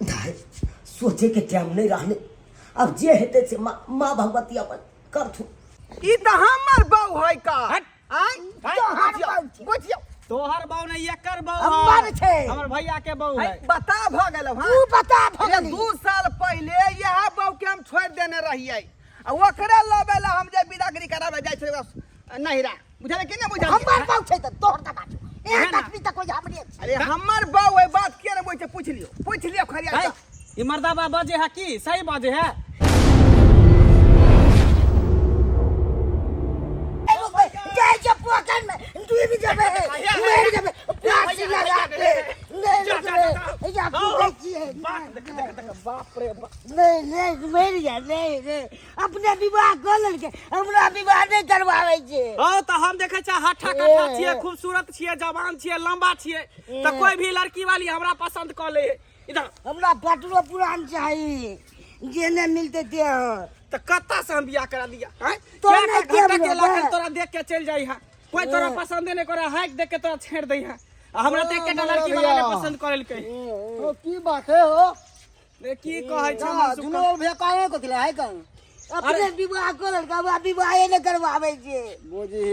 दाइ सोचे के टाइम नहीं रहने अब जे हेतै से माँ माँ भगवती अपन करथु ई तऽ हमर बहू है का हट। आय तोहर बहू छै। बुझियौ तोहर बहू नहीं एकर बहू हमर है। छै। हमर भैया के बहू है बता भऽ गेल तू हाँ बता अरे भगनी 2 साल पहिले यह बहू के हम छोड़ देने रहियै आ ओकरे लबे ला हम जे बिदागरी कराबे जाइ छलियै नहिरा बुझल कि नहि बुझल हमर बहू छै तऽ तोहर दादा छौ एहन ना। तकनी तऽ कोई हमरे छै अरे हमर बहू है बात किया नहि बुझै छै पूछ लियौ पूछ लियौ खरिया है, ई मर्दाबा बजे है की सही बजे है जाइ छै पोखरि में डूबि जेबै मरि जेबै फांसी लगा के नहि रुकबै या पूछै छियै बाप रे बाप नहीं नहीं मरि जा नहीं नहीं अपने विवाह कऽ लेलकै हमरा विवाह नहि करवाबै छै ओ तऽ हम देखै छियै हट्ठा कट्ठा छियै खूबसूरत छियै जवान छियै लंबा छियै तऽ कोई भी लड़की वाली हमरा पसंद कऽ ले इधर हमरा बटरो पुरान चाही जे नहि मिलतै ते तऽ कत्ता से हम बियाह करा दिया हैं तो क्या नहि घंटा देब के रे, लखन बे। तोरा देख के चलि जाइ है कोई तोरा पसंदे नहीं करा हाइक देख के तोरा छेड़ दै है आ हमरा तऽ एकेटा लड़की वाला ने पसंद करेलकै ओ की बात है हो रे की कहै छै हमर सुख जुनल भैया काहे कथि ला है कन अपने विवाह कऽ लेलकै हमरा विवाहे नहि करवाबै छै बुझी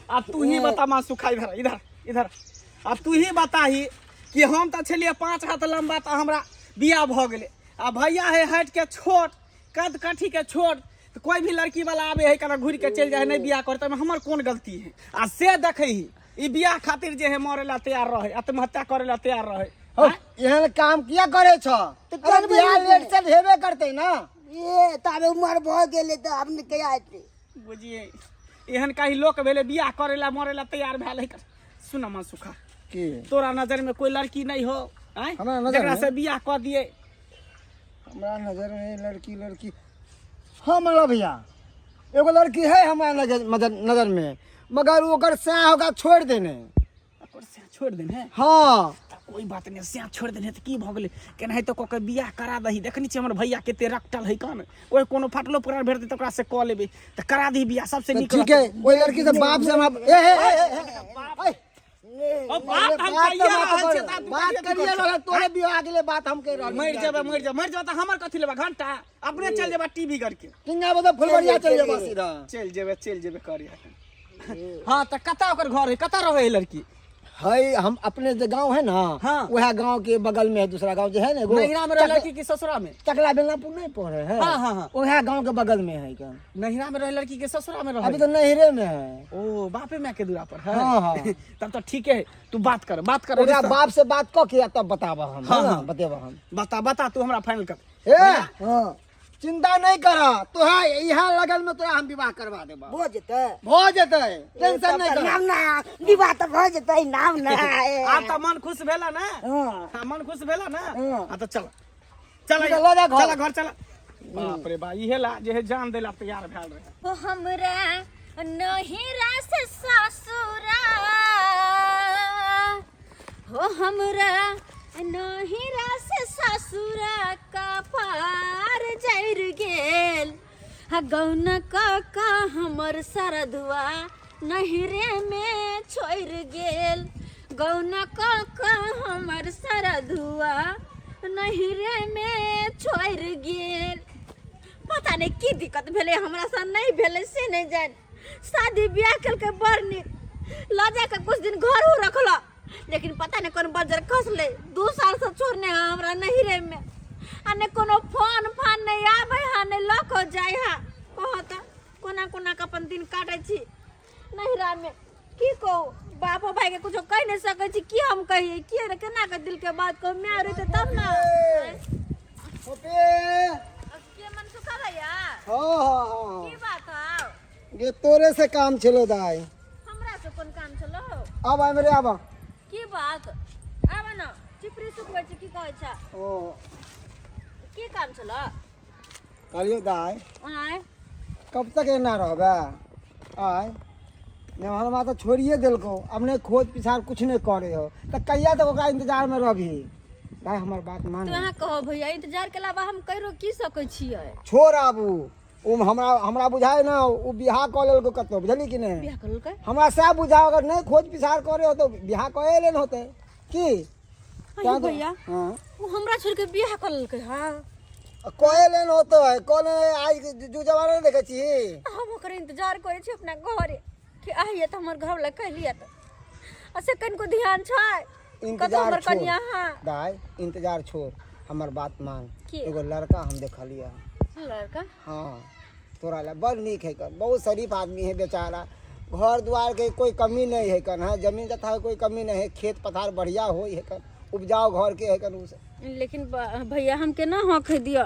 अब तू ही बता मां सुखा इधर इधर इधर अब तू ही बताही कि हम तऽ छलियै 5 हाथ लम्बा तऽ हमरा बियाह भऽ गेलै आ भैया है हाइट के छोट कद काठी के छोट तऽ कोई भी लड़की वाला आबे है कना घुरि के चलि जाइ है नहि बियाह करतै ओहिमे हमर कोन गलती है आ से देखै ही ई बियाह खातिर जे है मरे ला तैयार रहे आत्महत्या करे ला तैयार रहे हो एहन काम किया करे छ तऽ अरे करबै बियाह नहि। लेट से हेबे करतै ना ए ताबे उमर भऽ गेलै तऽ आब नहि कहिया हेतै बुझिए एहन कहीं लोक भेलै बियाह करे ला मरे ला तैयार भेल है सुन मन सुखा की तोरा नजर में कोई लड़की नहीं हो आँय? हमरा नजर जकरा में? से बियाह कऽ दिए हमरा नजर में लड़की लड़की हाँ मंगला भैया एगो लड़की है हमारा नजर नजर नजर में मगर ओकर सैया होगा छोड़ देने ओकर स्याह छोड़ि देने हाँ तऽ कोई बात नहि स्याह छोड़ि देने तऽ की भऽ गेलै केनाहितो कऽ के बियाह करा दही देखने छियै हमर भैया कते रखटल है कन ओहि कोनो फाटलो पुरान भेटतै तऽ ओकरा से कऽ लेबै तऽ करा दही बियाह सबसे तो नीक ठीक है रहतै। ओहि लड़की से बाप से हमरा ए ए ए, ए, ए, ए, ओ बात हम बात कहिए रहल छियै तऽ तू बात कहिए करिए रहल तोरे बियाह के लिए बात हम कह रहल मरि जेबै मरि जेबै मरि जेबै तऽ हमर कथी लेबै घंटा अपने चलि जेबै टीवी करके किंगा बता फुलबरिया चल जेबा सीधा चलि जेबै चलि जेबै करिया हाँ तऽ कतऽ ओकर घर है कतऽ रहै है लड़की है हम अपने जे गांव है ना वह गांव के बगल में है दूसरा गांव जो है ना एगो नैहरा में रहे लड़की की ससुरा में चकला बेलनापुर नहीं पड़े है हाँ, हाँ, हाँ। वह गांव के बगल में है क्या नैहरा में रहे लड़की के ससुरा में रहे अभी तो नैहरे में है ओ बापे माय के दूरा पर है हाँ, हाँ। तब तो ठीक है तू बात कर बात कर ओकरा बाप से बात क के तब बताबा हम हाँ, है ना? हाँ। बतेबा हम बता बता तू हमरा फाइनल कर ए चिंता नहीं कर तोहा यहाँ लगन में तोरा हम विवाह करवा देबा भऽ जेतै भऽ जेतै टेंशन नहीं तब तऽ कर नाम ना विवाह तऽ भऽ जेतै नाम ना आब तऽ मन खुश भेला ना हाँ। हाँ, मन खुश भेला ना हाँ। हाँ तो चल चल ठीक है, लऽ जा घर। चल घर चल बाप रे बा इहे ला जे है जान देला तैयार भेल रहे ओ हमरा नहिरा से ससुरा हो हमरा नहिरा से ससुरा कपार जरि गेल हा गौन काका हमर सरधुआ नहिरे में छोड़ि गेल गौन काका हमर सरधुआ नहिरे में छोड़ि गेल पता नहि की दिक्कत भेलै हमरा से नहि भेलै से नहि जानि शादी बियाह केलकै बड़ नीक लऽ जाके कुछ दिन घरो रखलक लेकिन पता नहि कोन बजर खसलै 2 सालसँ छोड़ने है हमरा नहिरे में आ नहि कोनो फोन फान नहि आबै है नहि लऽ कऽ जाइ है कह तऽ कोना कोना के अपन दिन काटै छी नहिरा में की कहू बापो भाई के कुछो कहि नहि सकै छी की हम कहियै की ने केना के दिल के बात कहू माय रहतै तब ने ओपे के मन सुखा भैया हाँ हाँ हाँ की बात हौ ये तोरे से काम छलो दाई हमरा से कोन काम छलो आब आइ मेरे आब की बात आब न चिपरी सुखबै छी की कहै छ ओ की काम छलो कहलियो दाई आय कब तक एना रहबे आय नेहरमा तऽ छोड़िए देलकौ अब नहि खोज पिछाड़ कुछ नहि करे हो तऽ कहिया तक ओकरा इंतजार में रहबही दाई हमर बात मान तू अहाँ कहो भैया इंतजार के अलावा हम करो की सकै छियै छोड़ आबू ओ हमरा हमरा बुझाय ना ओ बियाह कऽ लेलको कतौ, बुझली कि नहि? बियाह कर लेलकै? हमरा सएह बुझाय, अगर नहि खोज पिसार करे होतौ बियाह कए लेन होतै की? अरे भैया, हाँ, ओ हमरा छोड़ के बियाह कर लेलकै। हाँ, कए लेन होतै, कऽ लेन। आज जू जमाना नहि देखै छी। हम ओकर इंतजार करै छी अपना घरे कि आइए तऽ हमर घरवला कहलिए तऽ आ से कनिको ध्यान छै कतौ इंतजार हमर छोड़ कनिया? हाँ दाय, इंतजार छोड़, हमर बात मान। की? एगो लड़का हम देखलियै। लड़का? हाँ, तोरा ला बड़ नीक है कन, बहुत शरीफ आदमी है बेचारा। घर द्वार के कोई कमी नहीं है कन। हाँ, जमीन जथा के कोई कमी नहीं है, खेत पथार बढ़िया हो है कन, उपजाऊ घर के है कन उ सब। लेकिन भैया, हम केना हक है दिअ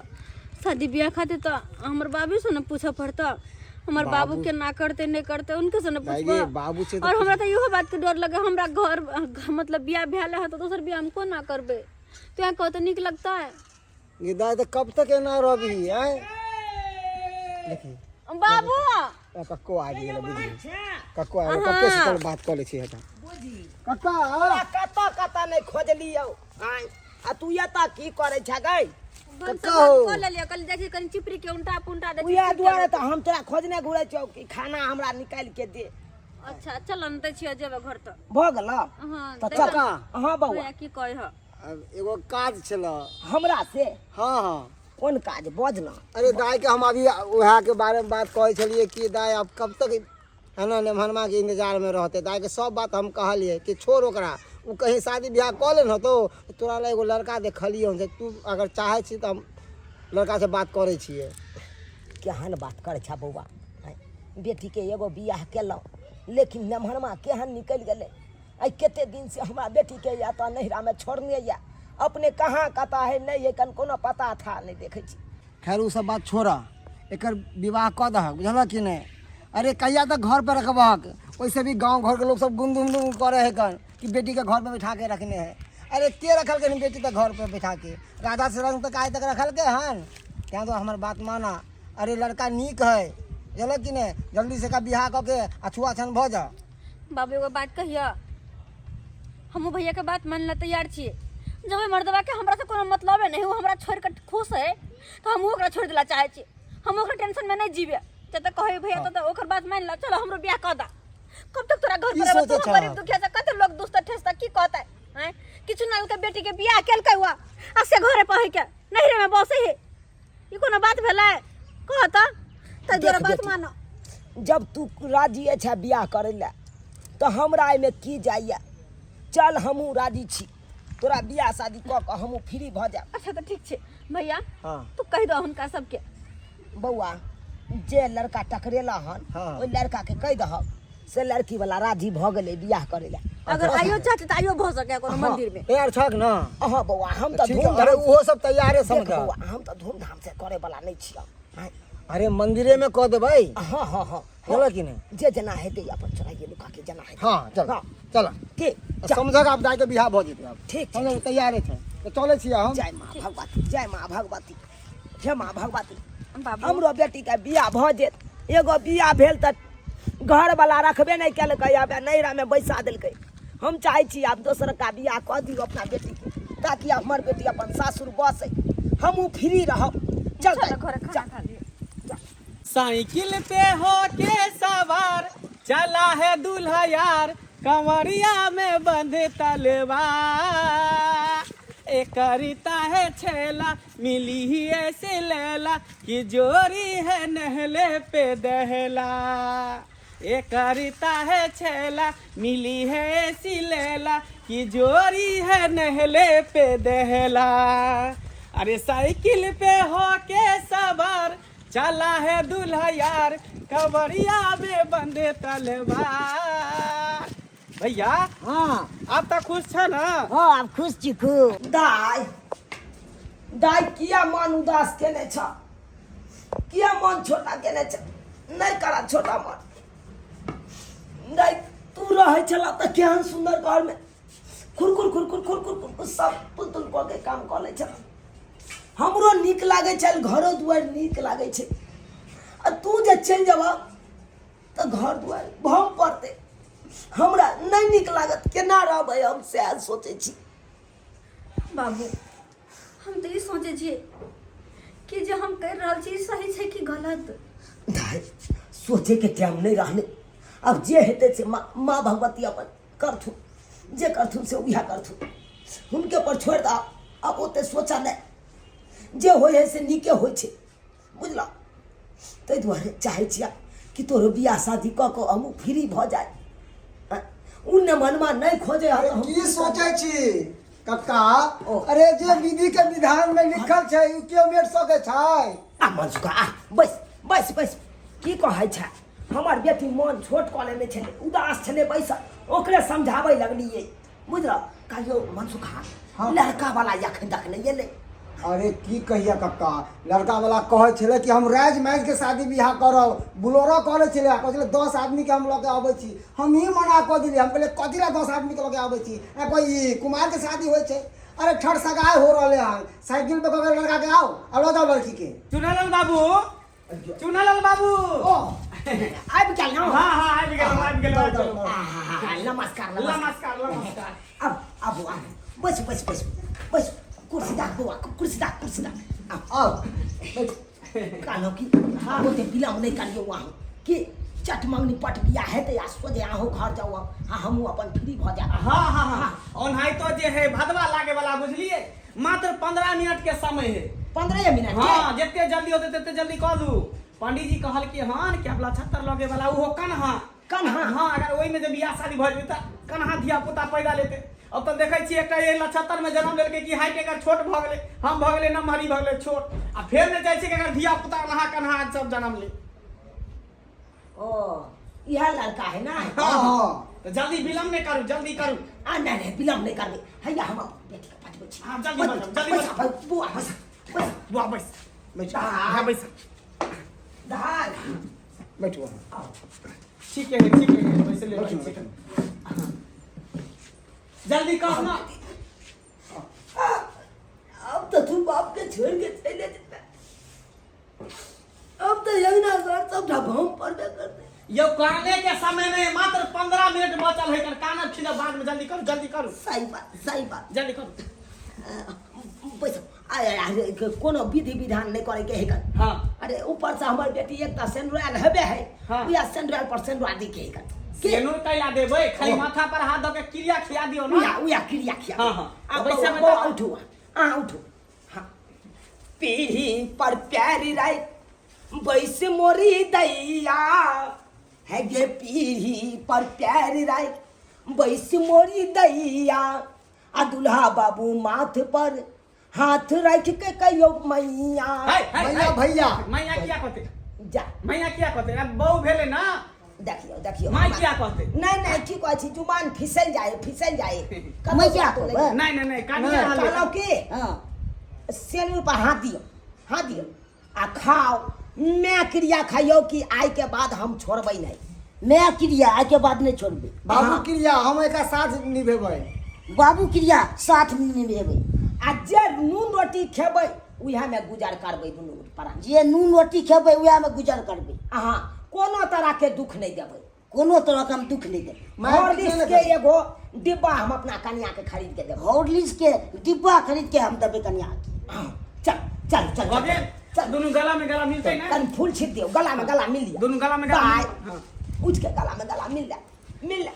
शादी बियाह खातिर? तऽ हमर बाबू से ने पूछऽ पड़ता। हमर बाबू के ना करते नहीं करते, उनके से ने दाई पूछबा। गे, बाबू से और हमरा तऽ इहो बात के डर लगे, हमरा घर मतलब बियाह भेल है तऽ दोसर बियाह हम कोना करबै? तो यहाँ कहो तो नीक लगता है? ये दाई, तऽ कब तक एना रहबही आँय? देखी बाबू। आ, कक्को आ गेल। बुझली, कक्को आ गेल। कक्के से चल बात कऽ लै छी। हेता कक्का। कतऽ कतऽ नहि खोजलियौ आँय, आ तू एतऽ की करै छह गै? कक्का हो कऽ लेलियै, कल जाइ छी कनि चिपरी के उल्टा पुलटा दै छी। उएह दुआरे तऽ हम तोरा खोजने घुरै छियौ कि खाना हमरा निकालि के दे। अच्छा चल, अनतै छियै, जेबै घर तऽ भऽ गेल। हाँ। तऽ चल। हाँ बौआ। भैया, की कहै ह? अब एगो काज छल। हमरा से? हाँ हाँ। कोन काज, बज ना। अरे दाई के हम अभी उएह के बारे में बात कहै छलियै कि दाई, अब कब तक है ना नेमहनमा के इंतजार में रहते? दाई के सब बात हम कहलियै कि छोड़ ओकरा, ओ कहीं शादी ब्याह कऽ लेन होतो। तोरा ला एगो लड़का देखलियै हन, से तू अगर चाहै छी तऽ हम लड़का से बात करै छियै। केहन बात करै छह बौआ? आँय, बेटीके एगो बियाह केलहुँ, लेकिन नमहरमा केहन निकलि गेलै। आइ कते दिनसँ हमरा बेटीके या तऽ नैहरामे छोड़ने यऽ, अपने कहाँ कतऽ है नहि है कन कोनो पता था नहि देखै छी। खैर, ओ सब बात छोड़, एकर विवाह कऽ दहक, बुझलक कि नहि? अरे कहिया तक घर पर रखबहक? ओहिसे भी गांव घर के लोग सब गुम गुम गुम करे है कन कि बेटी के घर पर बैठा के रखने है। अरे के रखल के बेटी तक घर पर बैठा के? राधा से रंग तक आइ तक रखल के हन? तैं तो हमर बात माना। अरे लड़का नीक है, बुझलक कि नहि? जल्दी से का बियाह कऽ के आ छुआ छन भऽ जा। बाबू, एगो बात कहिया, हमहूँ भैया के बात मान ला तैयार छियै। जब ओहि मर्दबा के हमरा से कोनो मतलबे नहीं, वो हमरा छोड़ के खुश है, तो हमहूँ ओकरा छोड़ दिला चाहे छी। हम ओकरा टेंशन में नहीं जीवे। जब तक कहे भैया तो ओकर बात मान ला। चलो, हमरो बियाह कर दा। कब तक तोरा घर की पर रहबे? सोचै तू छह? गरीब दुखिया से कते लोग दुस्ता ठेसता, की कहता हैं किछु नल के बेटी के बियाह केलकै हुआ आ से घरे पर के नहिरे में बसे है। ई कोनो बात भेलै? कहता तऽ देख तोरा बात बेटी। मानो। जब तू राजी छै बियाह करै लए तऽ हमरा एहिमे की जाइए? चल, हमहूँ राजी छी। तोरा बियाह शादी कऽ कऽ हमहूँ फ्री भऽ जायब। अच्छा तऽ ठीक छै भैया। हाँ। तू कहि दह हुनका सबके। बौआ, जे लड़का टकरेला हन, हाँ। ओहि लड़का के कहि दहक से लड़की वाला राजी भऽ गेलै बियाह करै लए। अगर आइयो चाहते तऽ आइयो भऽ सकै कोनो हाँ। मंदिर में। तैयार छक ना? अहाँ बौआ, हम तऽ ठीक है, धूमधाम अरे ओहो सब तैयारे देख समझ। बौआ, हम तऽ धूमधाम से करे वाला नहि छियै आँय। अरे मंदिरे में कऽ देबै। हाँ हाँ हाँ। बुझलक कि नहि? जे जेना हेतै, अपन चोराइए लुका के जेना हेतै। हाँ, चल। हाँ। चल। के चल। समझक आब दाइ के बियाह भऽ जेतै आब। ठीक छै। समझ, तैयारे छै तऽ चलै छियै हम। जय माँ भगवती, जय माँ भगवती, जय माँ भगवती। बाबू। हमरो बेटीके बियाह भऽ जेत। एगो बियाह भेल तऽ घरवला रखबे नहि केलकै, आब नैहरामे बैसा देलकै। हम चाहै छी आब दोसरका बियाह कऽ दियौ अपना बेटीके, ताकि हमर बेटी अपन सासुर बसै, हमहूँ फ्री रहब। चल चल घरे, खाना चल। खा लिअ। साइकिल पे हो के सवार चला है दूल्हा यार, कंवरिया में बंध तलवार। एक करिता है छेला, मिली ही ऐसे लैला कि जोरी है नहले पे दहला। एक करिता है छेला, मिली है ऐसी लैला कि जोरी है नहले पे दहला। अरे साइकिल पे हो के सवार चला है दूल्हा यार, कवरिया में बंधे तलवार। भैया। हाँ। आप तऽ खुश छ ना? हाँ, आब खुश छी खूब। दाय दाय, किया मन उदास केने छ? किया मन छोटा केने छ? नहि करा छोटा मन। दाय, तू रहै छला तऽ केहन सुन्दर घरमे खुरकुर खुरकुर खुरकुर खुरकुर सब तुल तुल कऽ के काम कऽ लै छल। हमरो नीक लागै छल, घरो दुआरि नीक लागै छै। आ तू जे चलि जेबह तऽ घर दुआरि भम पड़तै, हमरा नहि नीक लागत। केना रहबै हम, सएह सोचै छी। बाबू, हम तऽ ई सोचै छियै कि जे हम करि रहल छी ई सही छै कि गलत। दाइ सोचैके टाइम नहि रहलै। आब जे हेतै से माँ माँ भगवती अपन करथुन, जे करथुन से उएह करथुन, हुनके पर छोड़ि दऽ। आब ओते सोचऽ नहि, जे होइ हइ से नीके होइ छै, बुझलऽ? ताहि दुआरे चाहै छियै कि तोरो बियाह शादी कऽ कऽ हमहूँ फ्री भऽ जाय। ओ ने मनमा नहि खोजै हँ तऽ हम की सोचै छी कक्का? ओ। अरे जे विधि के विधान में लिखल छै उ केओ मेट सकै छै? आ मनसुखा, आ बैस बैस बैस। की कहै छै, हमर बेटी मन छोट कऽ लेने छलै, उदास छलै बैसल, ओकरे समझाबै लगलियै, बुझल? कहियो मनसुखा। हाँ। लड़का वाला एखन तक नहि एलै। अरे की कहिया कक्का, लड़का वाला कहै छलै कि हम राज माइज के शादी बियाह करब, बुलोरो करै छलै, कहै छलै 10 आदमी के हम लऽ के अबै छी। हम ही मना कऽ देलियै, हम कहलियै कथी लए 10 आदमी के लऽ के अबै छी, आ कोई ई कुमार के शादी होइ छै? अरे ठर सगाई हो रहले हन, साइकिल पे कऽ के लड़का के आओ आ लऽ जाओ लड़की के। चुनालाल बाबू, चुनालाल बाबू। ओ आबि गेल ने? हाँ हाँ, आबि गेलहुँ, आबि गेलहुँ, आबि गेलहुँ। आहा, नमस्कार नमस्कार। नमस्कार नमस्कार। आब आबू आबू, बैस बैस बैस बैस, कुर्सी दा बौआ, कुर्सी दा, कुर्सी दा, आब। आओ बैठ। कहलहुँ कि ओते विलम्ब नहि करियौ अहाँ, कि चट मंगनी पट बियाह हेतै आ सोझे अहूँ घर जाउ आ हमहूँ अपन फ्री भऽ जायब। हाँ हाँ हाँ, ओनाहितो जे है भदवा लागे वाला, बुझलिए? मात्र 15 मिनट के समय है। 15 मिनट के? हाँ, जते जल्दी होते तते जल्दी कऽ लू। पंडीजी कहल कि हन कि अपना छत्तर लगे वाला ओहो कन्हा। कन्हा? हाँ, अगर ओहि में जे बियाह शादी भऽ जेतै तऽ कन्हा धिया पुता पैदा लेते। अब तऽ देखै छियै एकटा एहि नक्षत्र में जन्म लेलकै कि हाइट एकर छोट भऽ गेलै, हम भऽ गेलै नमहरी भऽ गेलै छोट, आ फेर नहि चाहै छियै कि अगर धिया पुता नहा कन्हा सब जन्म ले। ओ इएह लड़का है ना? हाँ हाँ। तऽ जल्दी विलम्ब नहि करू, जल्दी करू। आ नहि नहि, विलम्ब नहि करबै, हैया हम अपन बेटीके पठबै छी। हाँ, जल्दी बजाउ, जल्दी बैसा, बजाउ। बौआ बैसा बैसा। बुआ बैस। बैठ। हाँ बैस। धार बैठू अहाँ। ठीक है, ठीक है, बैस ले। बैठू, ठीक है। बैठू। जल्दी कर ना। अब तो तू बाप के छोड़ के चले जेता, अब तो यमुना घर सब हम पड़बे करते। यो काने के समय में मात्र 15 मिनट बचल है, काना खिला बाद में, जल्दी करू जल्दी करू। सही बात, सही बात। जल्दी करू। पैसा अरे कोनो विधि विधान नहीं करे के है कर। हाँ। अरे ऊपर से हमार बेटी एकटा सेंड्रोयल हेबे है। हाँ। उया सेंड्रोयल पर सेंड्रोआ दी के है कर। के सेनुर कैला देबै, खाली माथा पर हाथ दऽ के क्रिया खिया दियौ ना। उया उया क्रिया खिया। हाँ, हाँ। आ बैसे बौआ, में बौआ, तऽ- उठू आ उठू। हाँ पीढ़ी पर प्यारी राय बैस मोरी दैया है गे, पीढ़ी पर प्यारी राय बैस मोरी दैया, आ दुल्हा बाबू माथ पर हाथ रख के कहियो मैया। है, है, भैया, है। भैया। मैया किया कहते? जा। मैया किया कहते? अब बहू भेलै ना। देखियो देखियो। माय किया कहते? नहीं नहीं, की कहै छी, जुबान फिसल जाए फिसल जाए। मैया कहबै? नहीं नहीं नहीं, कनिया हले। कहलहुँ की हाँ। सेनुर पर हाथ दियो, हाथ दियो आ खाओ। मैं क्रिया खाइयो कि आइ के बाद हम छोड़बै नहीं। मैं क्रिया आइ के बाद नहीं छोड़बै। बाबू हाँ। क्रिया हम एका साथ निभेबै। बाबू क्रिया साथ निभेबै। आ जे नून रोटी खेबै उएह में गुजर करबै दुनू प्राणी। जे नून रोटी खेबै उएह में गुजर करबै। अहाँ कोनो तरह के दुख नहीं देबै। कोनो तरह के हम दुख नहीं देबै। मारि पीट हॉर्लिक्स नहि के करबै। एगो डिब्बा हम अपना कनिया के खरीद के देबै। हॉर्लिक्स के डिब्बा खरीद के हम देबै कनिया के। हाँ, चल चल चल। भऽ गेल? चल। दुनू गला में गला मिलतै ना? तन फूल छीट दियौ, गला में गला मिल लिअ। दुनू गला में गला बाय। मिल- हाँ। उठ के गला में गला मिल ले, मिल ले,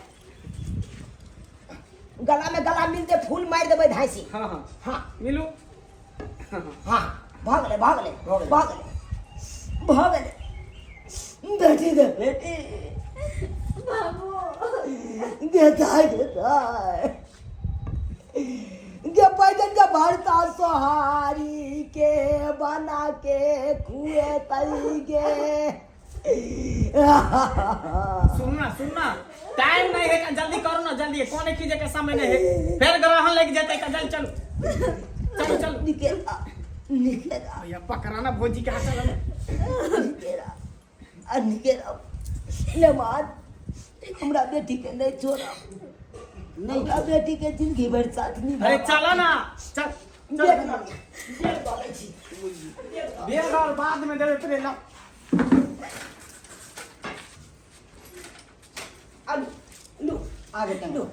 गला में गला मिल दे, फूल मारि देबै धाँसी। हाँ हाँ। हाँ। मिलू। हाँ, भऽ गेलै भऽ गेलै भऽ गेलै भऽ गेलै। बेटी गे बेटी। बाबू। गे दाय गे दाय गे, पैदल के भरता सोहारी के बना के खुए तई गे। सुनना सुनना, टाइम नहीं है, जल्दी करो ना जल्दी, कोने कीजे के समय नहीं है, फिर ग्रहण लग जाते का। जल्दी चलो चलो चलो। निकेला निकेला। भैया पकड़ाना भौजी के हाथ, चलो। निकेला आ निकेला ले मान, हमरा बेटी के नहीं छोड़ब, नहीं। हमरा बेटी के जिंदगी भर साथ निभाब। अरे चलो ना, चल चल। देख ना, देख दऽ छी। बेर और बाद में देबे पड़े ला। आलू लू। आगे टांग। लू।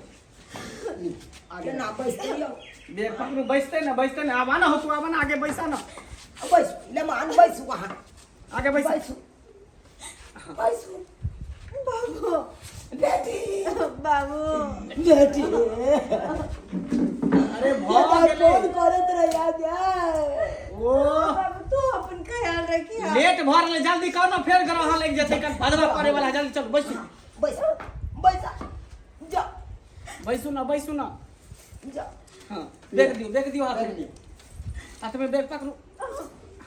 आगे। केना बैसते यौ? बेर पकड़ू, बैसते ना बैसते ना, आबा ना हो तू, आबा ना आगे बैसा ना। बैसू ले मान, बैसू अहाँ। आगे बैसा। बैसू। बैसू। बाबू। बेटी। बाबू। बेटी। अरे भऽ बेटा गेलै। फोन करैत रहिया जाय। ओ बाबू, तू अपन ख्याल रखिया। लेट भऽ रहलै, जल्दी कहो ने, फेर ग्रहण लागि जेतै, कल भदवा पड़े वाला। जल्दी चल, बैसू। बैस बैस, जा। बैसू ना, बैसू ना। जा। हाँ, बैग दियो, बैग दियो। हाथ में, हाथ में बैग पकड़ू।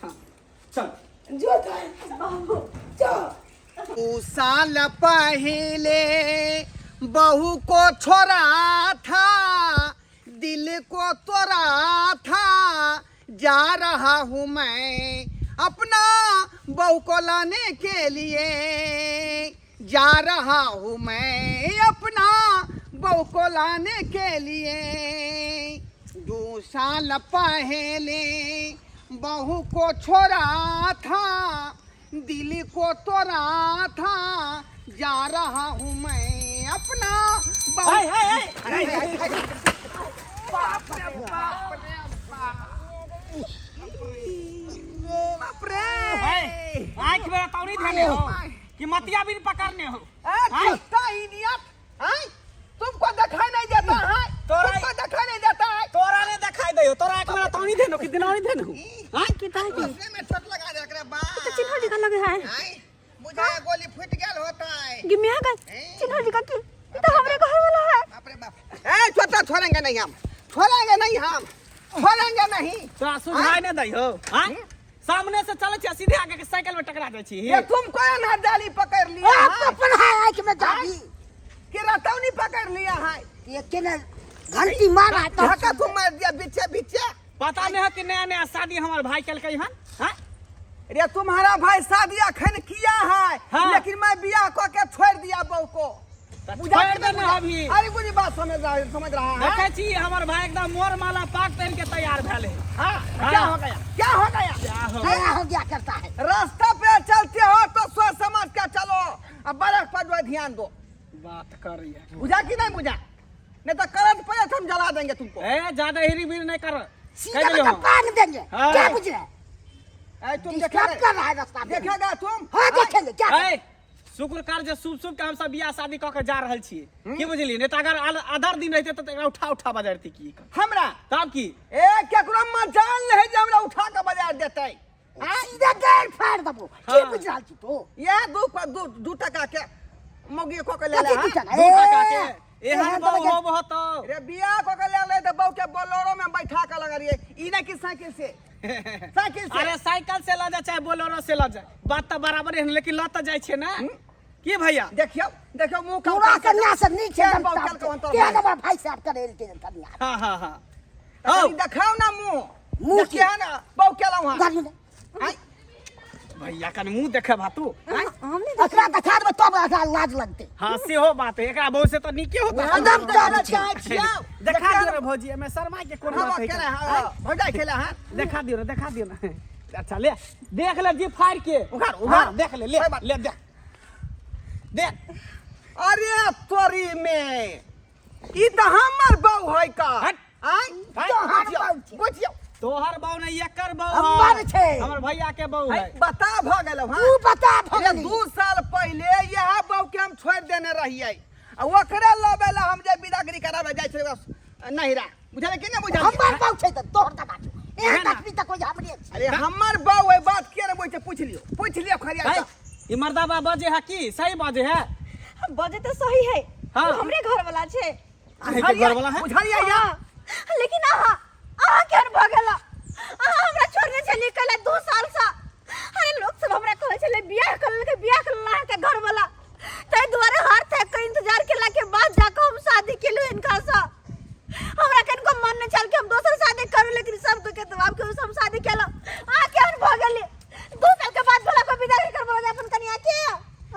हाँ, चल। जो दाई। बाबू। जा। 2 साल पहले बहू को छोड़ा था, दिल को तोड़ा था, जा रहा हूँ मैं अपना बहू को लाने के लिए, जा रहा हूँ मैं अपना बहू को लाने के लिए। 2 साल पहले बहू को छोड़ा था, दिल को तोड़ा था, जा रहा हूँ मैं अपना बहू। हाय, हाय, हाय। अरे, अरे, अरे, बाप रे बाप रे बाप, बाप रे। आँख में तौरी धने हो कि मतिया बिन पकड़ने हो? ए, कुत्ता इडियट, हैं? तुमको दिखाई नहीं देता है? तुमको दिखाई नहीं देता है? तोरा ने दिखाई दे, तोरा आँख में तौरी धने कि दिनौरी धने हो? हाँ। उसने में चोट लगा दे एकरा बाप। चिन्ह जी का लगे है। हैं? मुझे गोली फूट गया होता है। गिमिया का चिन्ह जी का की ई तो हमरे घर वाला है। बाप रे बाप। ए छोटा, छोड़ेंगे नहीं हम, छोड़ेंगे नहीं हम, छोड़ेंगे नहीं। तोरा सुझाय ने दै हो? हाँ, सामने से चलै छी, सीधे आगे के साइकिल में टकरा जाइ छी। ये तुमको ना डाली पकड़ लिया है? अपन है आँख में जाबी। कि रतौनी पकड़ लिया है? ये केने घंटी मारा है तो। धक्का तुम मार दिया बीचे बीचे। पता नहीं है कि नया नया शादी हमार भाई केलकै हन। हाँ। रे, तुम्हारा भाई शादी अखन किया है। हाँ। लेकिन मैं बियाह को के छोड़ दिया बहू को। तऽ बुझा छोड़ि कि नहीं देने बुझा? अभी। अरे बुझी बात समझ रहा है। देखै छी, हमर भाई एकदम मोर माला पाक पहिन के तैयार भेल है। हाँ, हाँ। क्या हो गया, क्या हो गया? क्या हो? नया हो गया करता है। रास्ता पे चलते हो तो सोच समझ के चलो, अब बरफ पर जो है ध्यान दो। बात कर रही है। बुझा कि नहीं बुझा? नहीं तो करंट पे हम जला देंगे तुमको। ए, ज्यादा हिरी बिरी नहीं कर। सीधा कह देलियो बेटा हम। पान देंगे। हाँ। क्या बुझ रहे? ए, तुम डिस्टर्ब देखेगा? कर रहा है रास्ता पे। देखेगा तुम? हाँ, देखेंगे क्या? ए, शुक्र कर जे शुभ शुभ के हम सब बियाह शादी कऽ के जा रहल छियै, की बुझलियै? नहीं तऽ अगर आधार दिन रहिते तऽ एकरा उठा उठा बजारती की कर। हमरा? तब की? ए, केकरो मजाल नहीं जे हमरा उठा के बाजार देतै। सीधा गैर फाड़ दबो की। हाँ। बुझ रहल छी तू? यह दू दू दू टका के मौगी को के ले ले। कथी? हाँ? 2 टका? 2 टका के ए, एहन एहन बहु तऽ होब होतो। रे, बियाह को के ले ले तऽ बहू के बोलेरो में बैठा के लगा रहिए, ई ना कि साइकिल से, साइकिल से। अरे, साइकिल से लऽ जाए चाहे बोलेरो से लऽ जाए, बात तऽ बराबर है, लेकिन लऽ तऽ जाइ छै ने, की भैया? देखियो, देखियो मुंह का। तोरा कन्या से नीक छै। के एकदम बहु साफ केलकौ छै। हन तोरा के भाई? हमर भाई साहब करे के कन्या। हाँ हाँ हाँ हौ। कनी देखाओ ना मुंह। मुंह देखिए ना, बहू केलौ हन। गाड़ी में। आँय? भैया, कनि मुंह देखे भा तू। हम नहीं। एकरा देखा देबै तब एकरा लाज लगतै। हाँ, सेहो बात है, एकरा बहु से तऽ नीके होता। एकदम टॉप छै। देखा दियो रे भौजी, एमे शर्मा के कोन हाँ, बात है? केला हाँ, भौजाई खेला हाँ। देखा दियो रे, देखा दियो ना। अच्छा ले, देख ले जी फाड़ के। उघार, उघार। हाँ, देख ले, ले। कोई बात। ले, देख देख। अरे तोरी में, ई तऽ हमर बहू है का? हट। आँय? तोहर बहू छै। बुझियौ। तोहर बहु नहीं, एकर बहु हमर है। छै। हमर भैया के बहु है। बता भऽ गेलौ हाँ। तू बता भऽ अरे, गेली। 2 साल पहले यह बहू के हम छोड़ देने रहिए आ ओकरे लबे ला हम जे बिदागरी कराबे जाइ छलियै नहिरा। बुझल कि नहीं बुझल? हमर बहू छै तऽ तोहर दादा छौ। एहन ना। तकनी तऽ कोई हमरे छै। अरे, हमर बहू है, बात किया ने बोलै छै? पूछ लियो, पूछ लियो खरिया। है, ई मर्दाबा बजे है की सही बजे है? बजे तो सही है। हाँ। हमरे घर वाला छै। अहाँके घर वाला है? बुझलियै या? हाँ, लेकिन अहाँ अहाँ केहन भऽ गेल? अहाँ हमरा छोड़ने छलियै कल 2 साल से। अरे, लोग सब हमरा कहै छलै बियाह कर लेलकै, बियाह कर लेलकै अहाँके घर वाला, ताहि दुआरे हर थाक के इंतजार केला के बाद जाके हम शादी केलहुँ हिनका से। हमरा कनिको मन नहि छल कि हम दोसर शादी करू, लेकिन सब के दबाव के हम शादी केलहुँ। अहाँ केहन भऽ गेलियै? 2 साल के बाद भला कोई विदाई करबो अपन कनिया के?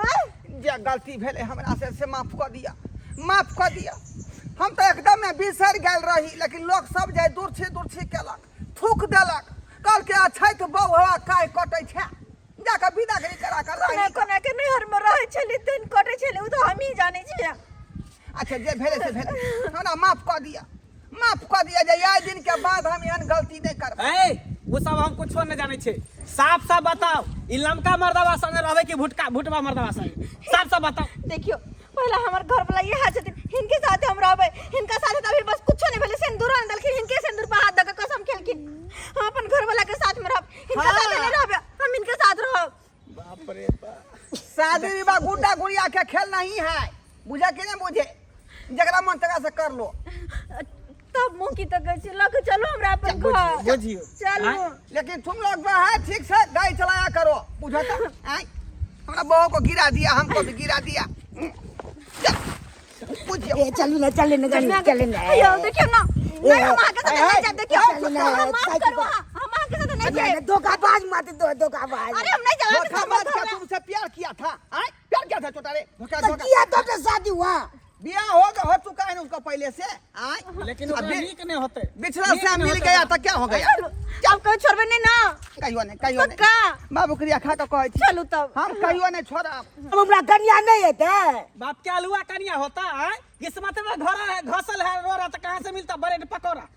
आँय? जे गलती भेलै हमरा से, से माफ कऽ दिअ, माफ कऽ दिअ। हम तऽ एकदम बिसरि गेल रही, लेकिन लोक सब जे दूर छी दूर छी केलक, थूक देलक, कहलकै अछैत बहु हवा काय कटै छै, जाकऽ विदागरी करा कऽ कोना रही। कोना के नैहर में रहै छली, दिन कटै छलै, ओ तऽ हमही जानै छियै। अच्छा, जे भेलै से भेलै, हमरा माफ कऽ दिअ, माफ कऽ दिअ जे आइ दिनके बाद हम एहन गलती नहि करबै। ए। ओ सब हम कुछो नहीं जाने छे। साफ साफ बताओ, ई लमका मर्दवा संगे रहबे कि भुटका भुटवा मर्दवा संगे? साफ साफ बताओ। देखियो, पहला हमर घर वाला ये छथिन, हिनके साथे हम रहबै। हिनका साथे त अभी बस कुछो नहीं भेलै, सिंदूर आन देलखिन, हिनके सिंदूर पर हाथ दऽ के कसम खेलखिन। हम अपन घर वाला के साथ में रहब, हिनका साथे नहीं रहबै, हम हिनके साथ रहब। बाप रे बाप। शादी विवाह गुड्डा गुड़िया के खेल नहीं है, बुझे कि नहीं बुझे? जकरा मन तकरा से कर लो। तब मुँह की तकै छी, लऽ के चलू हमरा अपन घर। बुझियो। चलू। आँय? लेकिन तुम लोग जो है ठीक से गाड़ी चलाया करो, बुझो तो। आँय? हमरा बहू को गिरा दिया, हमको भी गिरा दिया। चल, बुझियो। ए चलू ना, चले ना गाड़ी, चले ना। अयो देखियो ना, नहीं हम अहाँके साथे नहीं जायब। देखियो, चलू ना, हमरा माफ साइकिल करू पर। अहाँ, हम अहाँके साथे नहीं अरे, जायब। धोखाबाज मत दो, धोखाबाज। अरे हम नहीं जायब अहाँके साथ, धोखाबाज क्या हमर घर तुमसे प्यार किया था? आँय? प्यार किया था छोटा रे, धोखा तो धोखा। किया तो तो शादी हुआ। बियाह हो गया, हो चुका है ना उसका पहले से। आँय? लेकिन ओकरा अभी नीक नहीं होते। बिछड़ा नीक से नहीं मिल होते। गया तो क्या हो गया? चलू, आब कहियो छोड़बै नहीं ना? कहियो नहीं, कहियो नहीं। पक्का? बाबू क्रिया खा के कहै छी। चलू तब। हम कहियो नहीं छोड़ब। अब हमरा कन्या नहीं हेतै। बाप के अलुआ कनिया होता है, किस्मत में घर है, घसल है, रो रहा तो कहाँ से मिलता ब्रेड पकौड़ा?